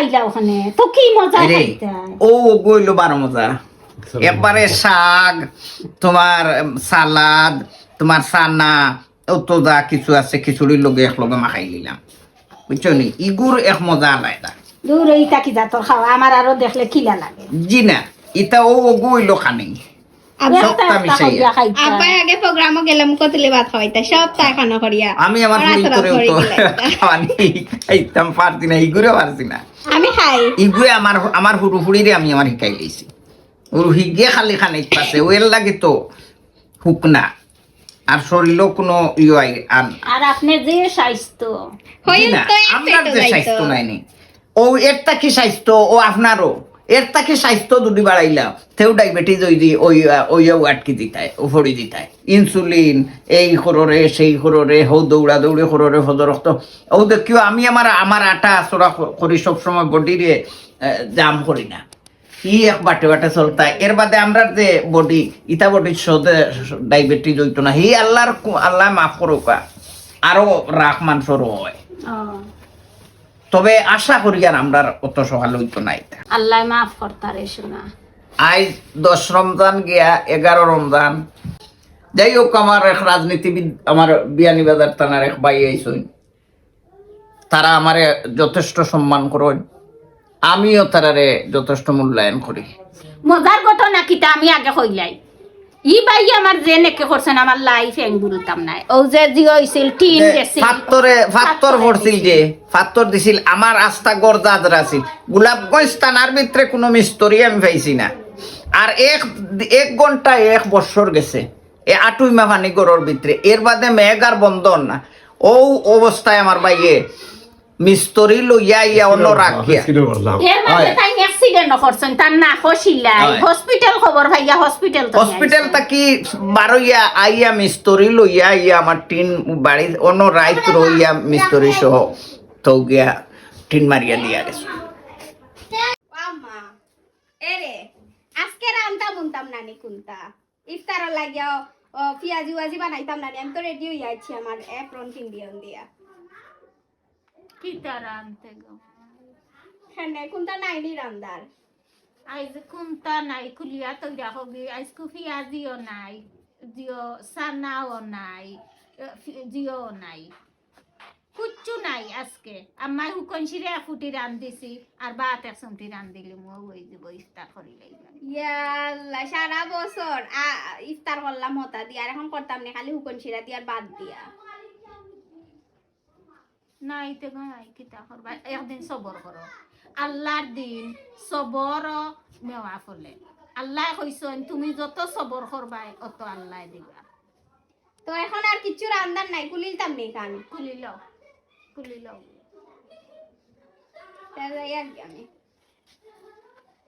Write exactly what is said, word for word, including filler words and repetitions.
খাইলা ওখানে তো কি মজা আরে, খাইতা। ও ওগু অইলো বারো মজা। একবারে শাক, তোমার উম, সালাদ, তোমার সানা, ও তো যা কিছু আছে খিচুড়ির লগে এক লগে মাখাই নিলাম, বুঝছো নি? ইগুর এক মজা আলাদা। দূর, এইটা কি জাতর খাওয়া? আমার আরো দেখলে কিলা লাগে। জি না, ইটা ও ওগু অইলো খানি। আমি সবটা একটা একটা মিশাইয়া। করিয়া খাইতাম। আব্বাই আগে প্রোগ্রামও গেলাম কতলে ভাত খাওয়াইতা, সবটা এখানো করিয়া। আমি আমার ওরা ফুই তোরা করে ধরে তো গেলে একটা। খাওয়ানি খাইতাম পারছি না, ইগুরে পারছি না। আমি খাই। ইগুয়ে আমার আমার হুরু ফুড়িরে আমি আমার হিকাই লইছি। ওর হিগে খালি খানিক পাশে, ওর লাগে তো হুক না। আর শরীরও কোনো ইয়ে আই আর না। আর আপনি যে স্বাস্থ্য হই জি না, তো এক আমরার পেটো যে যাইতো। স্বাস্থ্য নাইনি। ও এর তাকি স্বাস্থ্য, ও আপনারও। এর তাকি স্বাস্থ্য যদি বাড়াইলা, তেও ডায়াবেটিস ওই দি-, ওই, ওইও আটকি দিতায়, ও ফড়ি দিতায়। ইনসুলিন, এই কররে, সেই কররে, হো দৌড়া দৌড়ি কররে, ফজর রক্ত। ও দেখিও আমি আমার, আমার আটা আছড়া ক-, করি সবসময় বডিরে, আহ, জাম করি না। ই এক বাটে বাটে চলতা। এর বাদে আমরার যে বডি, ইটা বডির সদে ডায়াবেটিস হইতো না। হি আল্লাহর কু-, আল্লাহ মাফ করুকা। আরো রাখ মানষর হয়। ও, তবে আশা করি আর আমরার অত সকাল হইতো না ইটা। আল্লাহ মাফ করতা রে সোনা। আইজ দশ রমজান গিয়া এগারো রমজান। যাই হোক, আমার এক রাজনীতিবিদ, আমার বিয়ানীবাজার থানার এক ভাই আইছইন, তারা আমারে যথেষ্ট সম্মান করইন, আমিও তারারে যথেষ্ট মূল্যায়ন করি। মজার ঘটনা কিতা আমি আগে কইলাই। ই ভাই আমার যে নেকি করছেন, আমার লাইফ আমি ভুলতাম না। ও যে জিও হইছিল, টিন যে গেছিল। ফাত্তরে, ফাত্তর পড়ছিল যে, ফাত্তর দিছিল, আমার আস্তা গরদাদরা আছিল। গোলাপগঞ্জ থানার ভিতরে কোনো মিস্তরি আমি পাইছি না। আর এক, এক ঘন্টা এক বছর গেছে, এ আটুইমা পানি ঘরর ভিতরে, এর বাদে মেঘ আর বন্ধ অর না। ও অবস্থায় আমার ভাইয়ে মিস্তরি লইয়া আইয়া অন্য রাখিয়া। Rescue করলাম। এর মাঝে হয়। তাই অ্যাক্সিডেন্ট করছেন, তার না হসিলাই হয়। হসপিটাল খবর পাইয়া হসপিটাল তো হসপিটাল থাকি বারইয়া আইয়া মিস্তরি লইয়া আইয়া আমার টিন বাড়ি অন্য রাইত রইয়া মিস্তরি সহ তো গিয়া টিন মারিয়া দিয়া গেছে। আম্মা, এরে, আজকে রান্তা বুনতাম নানি কুন্তা। ইফতারর লাগিয়া, ও, পিয়াজি উয়াজি বানাইতাম নানি। আমি তো রেডি হইয়া আইছি আমার এপ্রন পিন্দিয়ন দিয়া। কিতা রানতে গো? কেনে, কুন্তা নাইনি রান্দার? আইজ কুন্তা নাই, খুলিয়া তৈরা হবি। আইজ কু পিয়াজিও নাই, জিও সানাও নাই, এ, ফি-, জিও নাই, কুচ্ছু নাই আজকে। আম্মায় হুকন শিরে ফুটি রান্দিছি, আর ভাত এক চুমটি রান্দিলি, মো ওই দিব ইফতার করি লাইবা। ইয়া আল্লাহ, সারা বছর আ, ইফতার করলাম হতা দিয়া, আর এখন করতাম নি খালি হুকন শিরা দিয়া আর ভাত দিয়া। নাই তে গো নাই, কিতা করবা? একদিন সবর করো। আল্লাহর দিন সবর নেওয়া ফলে। আল্লাহ কইছইন, তুমি যত সবর করবায়, অত আল্লাহ দিবা। তো এখন আর কিচ্ছু রান্দার নাই, কুলিলতাম নি খান। খুলি লও, খুলি লও। তাহলে এক আমি